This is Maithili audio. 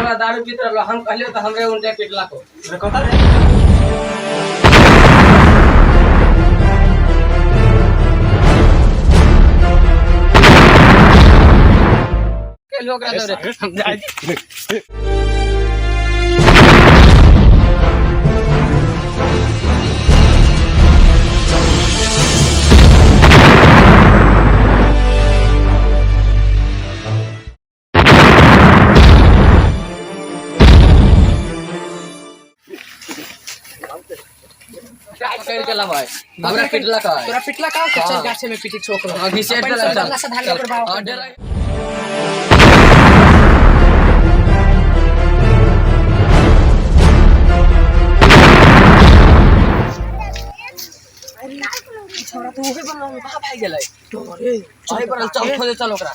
साला दारू पीत रहलो, हम कहलियो तो हमरे उनके पिटला को। अरे कता रे? के लोग रे हम जाय छी। पकड़ के लाबै, हमरा पिटलक है। तोरा पिटला का? चल। हाँ। गाछे में पिटी छोकरो। हाँ, घिसेट अपन देलक। सब चल। बदला से धान ओकर बाप। हाँ, डेरा। छोरा तो उहे बनल, कहाँ भाग गेलै? अरे बनल, चल खोजे चल ओकरा।